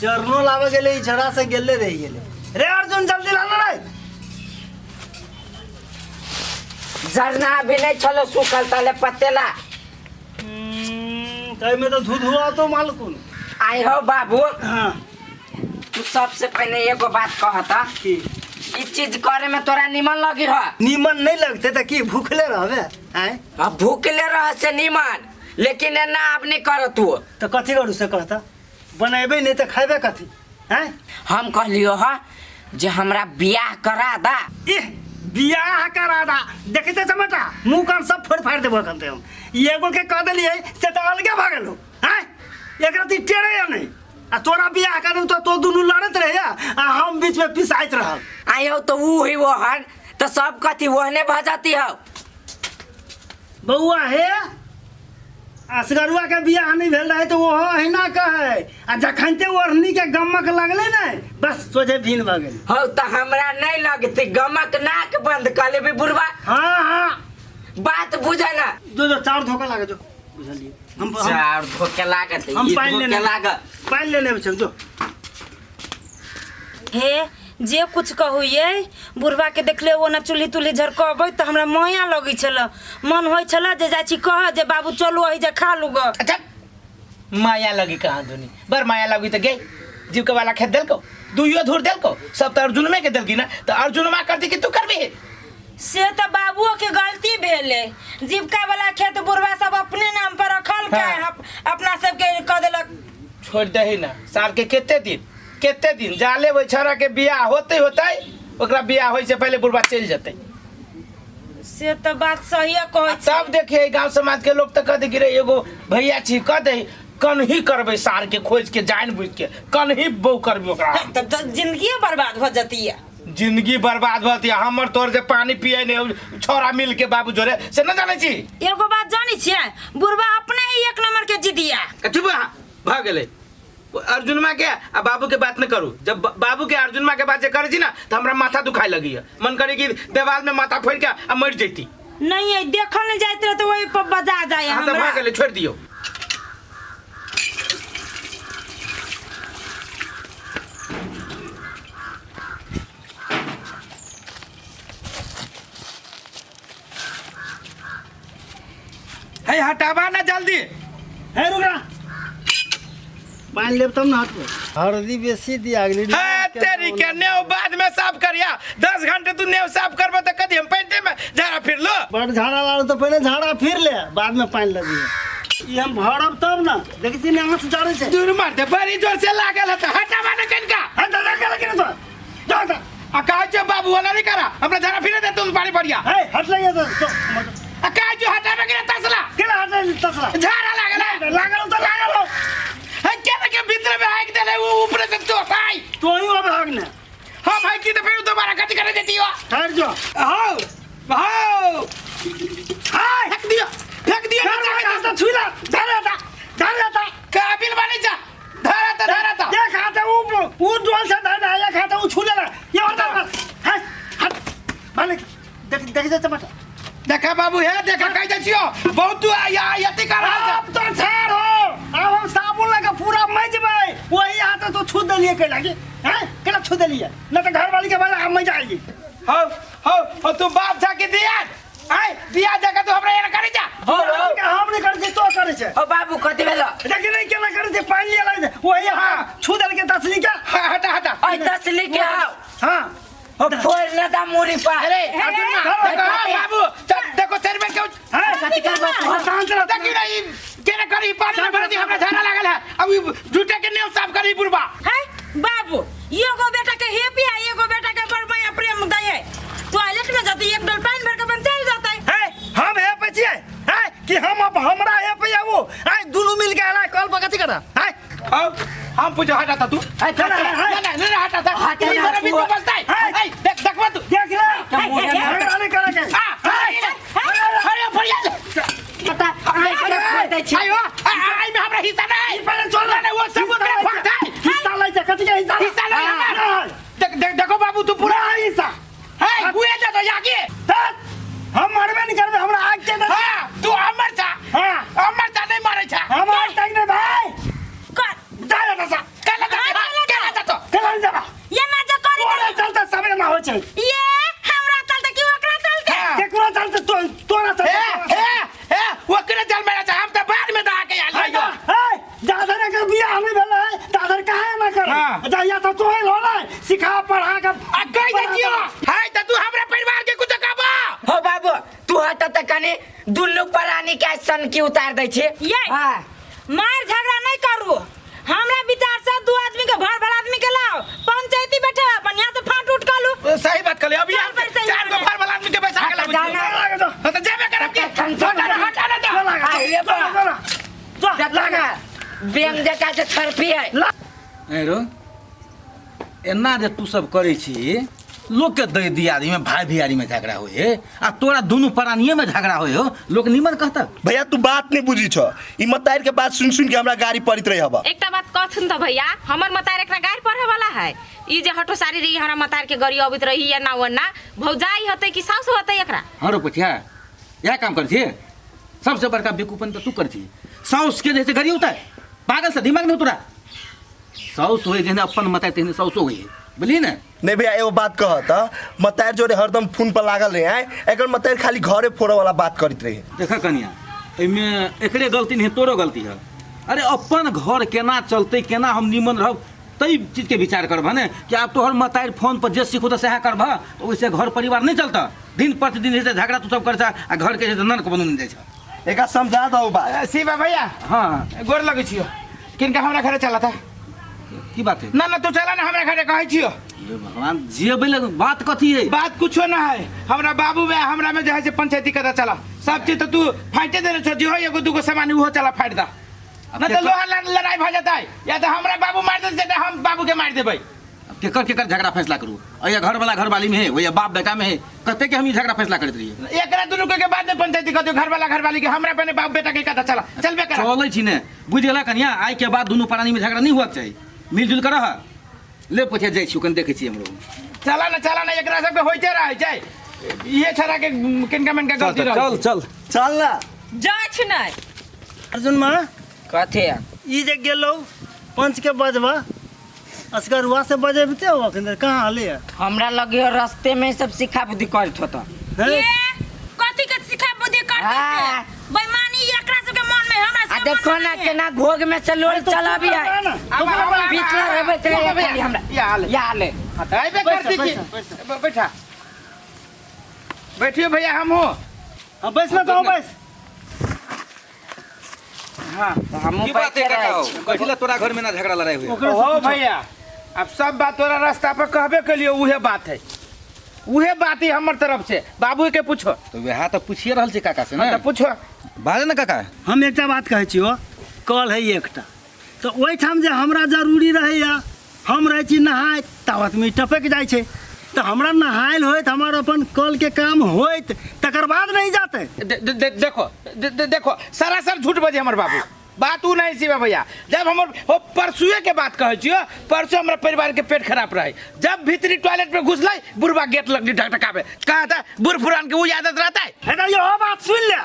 जरनो लावे गेले ई छड़ा से गेले रहि गेले। रे अर्जुन जल्दी लाना रे। जरना अभी नहीं छलो सूखल तले पतेला। ताहि में तो धू धुआ तो मालकुन। आई हो बाबू। हाँ। तू सबसे पहले एगो बात कहता की? ई चीज करे में तोरा निमन लगी ह? नीमन नहीं लगते त की भूखले रहबे आय? अब भूखले रह से निमन, लेकिन एना अब नहीं कर तू। तो कथी करू से कहता? बनेबे नहीं त खाबे कथी आय? हम कहलियो ह जे हमरा बियाह करा दा। एह बियाह करा दा, देखते चमटा मुंह कान सब फोड़ फाड़ देबो कहते हम। एगो के कह देलिए से त अलगे भ गेलो आय, एकरा ती टेरे या नहीं आ तोरा बियाह कर तो तो दुनू लड़त रहे आ हम बीच में पिसाइत रहब। आयो तो ऊ ही वो हन तो सब कथी ओहने भ जाती हो। बउआ हे असगरुआ के बियाह नहीं भेल रहे तो ओहो अहिना कहे आ जखनते ओढ़नी के गमक लगले ने बस सोझे भीन भ गेल। हो तो हमरा नहीं लगती गमक, नाक बंद कर लेबी बुढ़वा। हाँ हाँ बात बुझे ना। जो जो चार धोखा लागे जो बुझलिए हम चार धोखे लागत, हम ई पानि धोखे लेने लागत। पानि लेने छै जो। हे जे कुछ कहू ये बुढ़वा के देखले ओ ना चूल्ही तुल्ही झरकबै तऽ हमरा माया लगै छल, मन होइ छल जे जाइ छी कह जे बाबू चलू अही जे खा लू ग। अच्छा माया लगी कहाँ धुनी बर माया लगी तो गई जीव के वाला खेत देलको दुइयो धूर देलको सब तो अर्जुनमे के देलकी ना तो अर्जुनमा करती कि तू करबी। से तऽ बाबुओ के गलती भेलै, जीविका वाला खेत बुढ़वा सब अपने नाम पर रखलकै। हाँ। अपना सबके कऽ देलक। छोड़ दही ना साल के कते दिन कते दिन जाले ओहि छौड़ा के बियाह होते होते ओकरा बियाह होय से पहले बुढ़वा चलि जेतै। से तऽ बात सही कहै छी। तब देखिए गांव समाज के लोग तो कह दे कि रे एगो भैया छी कह दे कन्ही करबै सार के खोज के जान बुझ के कन्ही बहू करबी ओकरा। तब तऽ जिंदगी बर्बाद भऽ जतिया। जिंदगी बर्बाद भऽ जतिया हमर तोर जे पानी पिए ने छौड़ा मिल के बाबू जोरे से न जानै छी। एगो बात जानै छियै बुढ़वा अपने ही एक नंबर के जिदिया। चुप भऽ गेलै अर्जुनमा के आ बाबू के बात नहीं करू। जब बाबू के अर्जुनमा के बात जे करै छी ना तो हमरा माथा दुखाए लगी है, मन करे कि देवाल में माथा फोड़ के आ मर जैती। नहीं है देखल नहीं जाइत रहे तो वही पर बजा जाए हाँ, तो हमरा। भऽ गेलै छोड़ दियौ। हे हटाबा ना जल्दी। हे रुक ना पानि लेब तब ना हटबै। हरदी बेसी दिया गेलै। हे तेरी के नेव बाद में साफ करिया, 10 घंटे तू नेव साफ करबो त कदी हम पेंटे में झाड़ा फिर लो। बड़ झाड़ा लाल तो पहले झाड़ा फिर ले बाद में पानि लगी। ई हम भरब तब ना देखै छी ने आँख जरै छै। दूर मार दे बड़ी जोर से लागल है त हटाबा ना कनका। हट जा जा के तो जा जा। आ कहै छै बाबू वाला नहीं करा हमरा झाड़ा फिरे दे तुम पानी बढ़िया। हे हट लगे तो तो आ कहै छै हटाबे के तसला। केना हट तसला? झाड़ा लागल है। लागल तो लागल हो। हे केना के भीतर में हाइक देले वो ऊपर से चोटाई। तो ही अब भाग ने। हम हाइक की तो फिर दोबारा कथी करे देती हो। ठहर जो। हां हां हाय फेंक दियो फेंक दियो। धर तो छुला धर जा धर जा। काबिल बने जा धरा त धरा त। एक हाथ ऊ ऊ डोल से धर एक हाथ ऊ छुले ला ये और धर। हट हट मालिक देख देख जा टमाटर। देखा बाबू हे देखा कह दे छियो बहुत तू या यति कर रहल छ। अब तो छाड़ हो अब हम साबुन लगा पूरा मजबै वही हाथ तो छू देलिए के लागी हैं केना छू देलिए न त घर वाली के बाद हम मज आएगी। हो हो हो तू बाप जा के दिया आय दिया जा के तू हमरा एना करे जा। हो, हो। हम नहीं करे छी तो करे छे। हो बाबू कथि भेल? देखि नहीं केना करे छे पानि ले लागे वही हाथ छू देल के तसली के। हां हटा हटा। ओय तसली के आओ। हां हो फोड़ न दा मुरी पर। अरे अर्जुन मा, धरो, देखो, धरो। बाबू चल देखो तेरे में क्यों हां कथि करबो तू? शांत रह। देखि नहीं केना करी पानी में भर दी हमरा झाड़ा लागल है अब ई झूठे के नेव साफ करी बुढ़बा। है बाबू एगो बेटा के हेपी है एगो बेटा के बड़ माया प्रेम दे है टॉयलेट में जाते एक डोल पानी भर के बन चल जाते है हम हे पे छियै है कि हम अब हमरा हे पे वो है दुनू मिल के आला कल पर कथि करा है। अब हम पूछो हटा था तू। है, ना ना है। ना ना हटा था। हटा ई ना तोरा तू। बीच में बसता है। है। है, देख देखबा तू। देख ले। है, है, है। झगड़ा नहीं करे के। आ, अरे अरे बढ़िया पता आँख के फोड़ दै छी। आयो आई में हमरा हिस्सा नहीं। पहले चल ना, ना, वो सब ओकरे फट है। हिस्सा लै छै कथि के हिस्सा? हिस्सा नहीं हाँ, हमरा। देख देख देखो बाबू तू पूरा पूरा हिस्सा। है हुए जा तो याके। हट, हम मरबे नहीं करबे हमरा आग के दे। हां तू अमर छा। हां। अमर छा नहीं मारे छा। हम आज तक नहीं भाई। कर जा जा सा। कल जा। अच्छा या तो तोहे लो ना सिखा पढ़ा के आ कह दे दियो हाय त तू हमरा परिवार के कुछ कहबा। हो बाबू, तू हट त कनी दुनू प्राणी के सन की उतार दै छी। ये हाँ। मार झगड़ा नहीं करू। हमरा विचार से दू आदमी के भर भर आदमी के लाओ, पंचायती बैठे बढ़िया से फाट उठ कर लू। सही बात कहले। अभी हम चार पैसा चार गो ही भर वाला आदमी के बैसा के लाबै जाना। छियै। हां त जेबे करब के। टेंशन हटा ना, हटा ना तो। आइए बा। देखो ना, बैंक जका से छरपी है। रो एना जे तू सब करै छी, लोकके दै दियारी में भाई भियारी में झगड़ा होय है आ तोरा दुनू प्राणिये में झगड़ा होय हो, लोक निमन कहता। भैया तू बात नहीं बुझी छ, ई मतार के बात सुन सुन के हमरा गाड़ी पड़ित रही हबा। एकटा बात कहथुन त भैया, हमर मतार एकरा गारि पढ़े वाला है। ई जे हटो सारी रही हमरा मतार के गरी अबैत रही या ना ओना भौजाई हतै कि सासु हतै एकरा। हाँ रो पठिया, इएह काम करै छी। सबसे बड़का बेकूफन तऽ तू करै छी। साउस के जैसे गरी होता है, पागल से दिमाग नहीं तोरा। साउस होय जेहने अपन मतार तेहने साउसो होय है, बुझलिही ने। नहीं भैया एगो बात कह त मतार जोड़े हरदम फोन पर लागल रहे हैं, एकर मतार खाली घरे फोड़े वाला बात करत रहे। देखा कनिया, एहिमे एकरे गलती नहीं तोरो गलती है। अरे अपन घर केना चलते, केना हम निमन रहब, तै चीजके विचार करबह ने कि आब तोहर मतार फोन पर जे सीखू तऽ सएह करबह, तऽ ओहिसँ घर परिवार नहीं चलता। दिन प्रतिदिन जे छै झगड़ा तू सब कर आ घर के जे छै नरक बनौने जाइ छ। एकरा समझा दहो बात। शिवा भैया। हाँ। गोर लगै छियो। किनका हमरा घरे चला था? की बात है? ना ना तू चला ना हमरा घरे कहै छियो। हे भगवान, जेबै लग बात कथी है? बात कुछो ना है, हमरा बाबू में हमरा में जे है से पंचायती कदा चला। सब चीज तो तू फाइटे देने छो, जो एगो दूगो सामान उहो चला फाइट दा, ना तो लोहा लड़ाई भ जतै, या तो हमरा बाबू मार देतै त हम बाबू के मार देबै। अब केकर केकर झगड़ा फैसला करू? अया घर वाला घर वाली में है, वही बाप बेटा में है, कते के हम ई झगड़ा फैसला करैत रहियै। एकरा दुनू के बाद में पंचायती कर दियो, घर वाला घर वाली के, हमरा पहले बाप बेटा के कथा चला चलबे कर। चलै छी ने, बुझि गेला कनिया, आइ के बाद दुनू प्राणी में झगड़ा नहीं हुआ के चाही, मिलजुल कर रह। ले पछे जाइ छी, कनि देखै छी हमरो। चला ना चला ना, एकरा सबके होइते रहै छै, इहे छड़ा के किनका मनका गलती रहै। चल चल चल ना। जाइ छी नै। अर्जुन माँ। कथी? ई जे गेलौ पंच के बजबा असगरुआ से बजेबते हो अखन कहाँ हले है? हमरा लगियो रास्ते में सब सिखा बुद्धि करत होता। हैं? ये कथी के सिखा बुद्धि करते हाँ। से बेईमानी एकरा सबके मन में, हमरा आ सबके देखो मन में ना नहीं है। केना घोग में से लोल चलाबी है। ना, बीच में रहबे ते खाली हमरा। या हाल। या ले। आइबे करती की बैठा बैठियो भैया, हम हो। हाँ, बैस ना तो बैस। हाँ तो हमहूँ की बात है बैठे काका? रहै छी। कथी ला तोरा घर में ना झगड़ा लड़ाई हुए? ओकरे से हो भैया, अब सब बात तोरा रास्ता पर कहबे के लिए उहे बात है, उहे बात ही हमर तरफ से। बाबू के पूछो। तो वएह तऽ पूछिए रहल छै काका से ने। तो पूछो। बाजे ने काका। हम एकटा बात कहै छियो, कल है एकटा तऽ ओहिठाम जे हमरा जरूरी रहैया, हम रहै छी नहाइत, तावतमे ई टपकि जाइ छै, तऽ हमरा नहायल होइत, हमर अपन कल के काम होइत, तकर बाद नहीं जाते। दे, दे, दे, देखो दे, दे, देखो सरासर झूठ बजे हमर बाबू, बात उ नहीं शिवा भैया। जब हमर हो परसुए के बात कहै छियो, परसू हमरा परिवार के पेट खराब रहे, जब भीतरी टॉयलेट में घुसलै बुढ़वा गेट लगली ढकढकाबे, कहा था बूढ़ पुरान के उ आदत रहता है। हे तऽ इहो बात सुनि ले,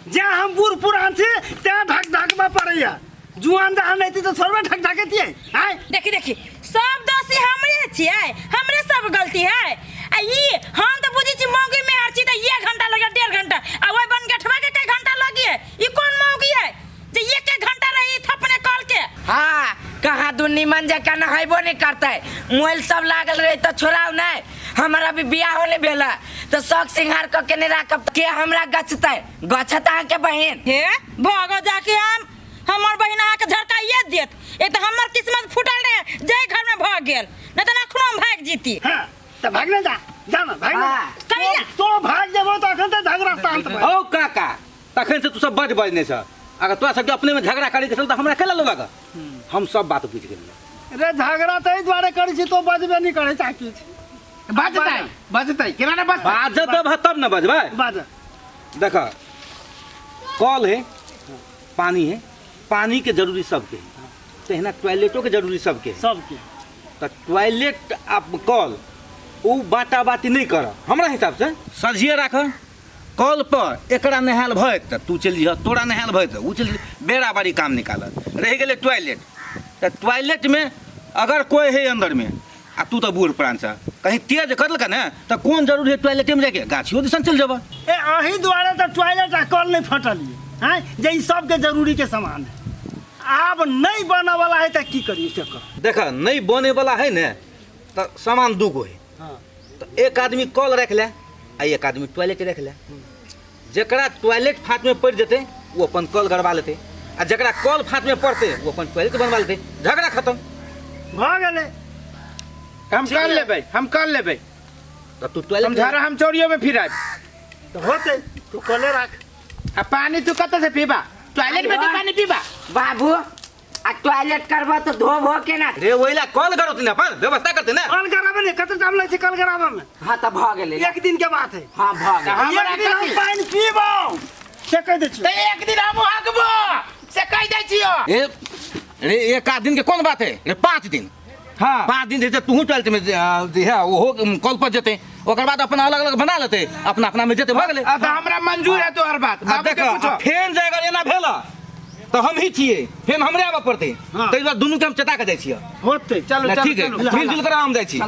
जे हम बूढ़ पुरान छी तें ढक ढकबा पड़ैया, जुआन जहाँ नहीं थी तो थोड़बे ढक ढकेतियै। आँय देखी देखी सब दोषी हमरे छियै, हमरे सब गलती है। आ ई हम तऽ बुझै छी मौगी में हर छी तऽ एक घंटा लगे 1.5 घंटा, आ ओहि बनगेठवा के कै घंटा लगी है? ई कोन मौगी है जे एक एक घंटा रही थपने कल के? हाँ कहाँ दू निमन जकाँ नहेबो नहीं करते, मोबाइल सब लागल रहे तो छोड़ाओ नहीं। हमारा भी बियाह होने भेला तो शौक सिंगार क के नहीं राखब, के हमरा गछतै? गछत अहाँके बहिन। हे भागो जाके, हम हमर बहिन अहाँके झड़काइए देत। एक तऽ हमर किस्मत फूटल रहे जाहि घर में भऽ गेल, नहीं तऽ अखनो हम भागि जीती। हाँ तऽ भाग ने जा, जा ना भाग ने जा। हाँ। कहिया? तो भाग जेबो तऽ अखन तऽ झगड़ा शांत भऽ हौ काका, तखन से तू सब बड बजने छ, अगर तोरा सबके अपने में झगड़ा करे के छल तऽ हमरा केला लेलक? हम सब बात बुझि गेलियै। रे झगड़ा तऽ एहि दुआरे करै छी, तो बजबे नहि करै चाह किछु। बजतै बजतै केना ने बजतै? बाजत तब ने बजबै। बाज। देख कल है, पानी है, पानी के जरूरी सबके है, तहिना टॉयलेटो के जरूरी सबके है। सबके। तऽ टॉयलेट आ कल ओ बाटा बाटी नहीं कर, हमरा हिसाब से सझिए राख। कल पर एकरा नहायल भय तऽ तू चलि जइह, तोरा नहायल भय तऽ उ चलि जइह, बेरा बारी काम निकाल। रहि गेलै टॉयलेट, तऽ टॉयलेटमे अगर कोइ है अन्दरमे आ तू तऽ बूढ़ प्राण छ, कहीं तेज करलक ने तऽ कोन जरूरी है टॉयलेटेमे जाइके, गाछियो दिसन चलि जेबह। ए अही दुआरे तऽ टॉयलेट आ कल नहीं फटलियै, आँय जे ई सबके जरूरी के सामान है। आब नहीं बने वाला है तऽ की करी से कह। देख, नहीं बने वाला है ने तऽ सामान दूगो है। हाँ। तऽ एक आदमी कल राखि ले आ एक आदमी टॉयलेट राखि ले। जकरा टॉयलेट फाँट में पड़ि जेतै ओ अपन कल गड़बा लेतै, आ जकरा कल फाँट में पड़तै ओ अपन टॉयलेट बनवा लेतै। झगड़ा खत्म भऽ गेलै। हम कर लेबै, हम कर लेबै। तऽ तू टॉयलेट हम झगड़ा हम चोरियो में फिर आबि। तऽ होतै, तू कले राख। आ पानी तू कतऽ से पीबा? टॉयलेट में तू पानी पीबा? बाबू, आ टॉयलेट करबो तऽ धोबो केना? रे, ओहि ला कल गड़ौतै ने, अपन व्यवस्था करतै ने। कल गराबे ने कते टाइम लगै छै कल गराबे में? हाँ तऽ भऽ गेलै। एक दिन के बात है। हाँ, भऽ गेलै। हमरा एक दिन हम कथी? पानि पीबौ से कहि दै छियौ। तऽ एक दिन हम हगबो से कहि दै छियौ। ए रे, एक आध दिन के कोन बात है रे? 5 दिन। हाँ। 5 दिन जे तूहू टॉयलेट में जे है ओहो कल पर जेतै, ओकर बाद अपना अलग अलग बना लेतै, अपना अपना में जेतै, भऽ गेलै। आ तऽ हमरा मंजूर है तोहर बात। आ बाबू के देख, आ पूछो। फेन जे अगर एना भेल तऽ हम ही छियै, फेन हमरे आबऽ पड़तै। हाँ। ताहि दुआरे दुनू के हम चेता के जाइ छियै। होतै। चलू। ना, चलू। ठीक है, चलू। मिलजुल कर हम जाइ छी।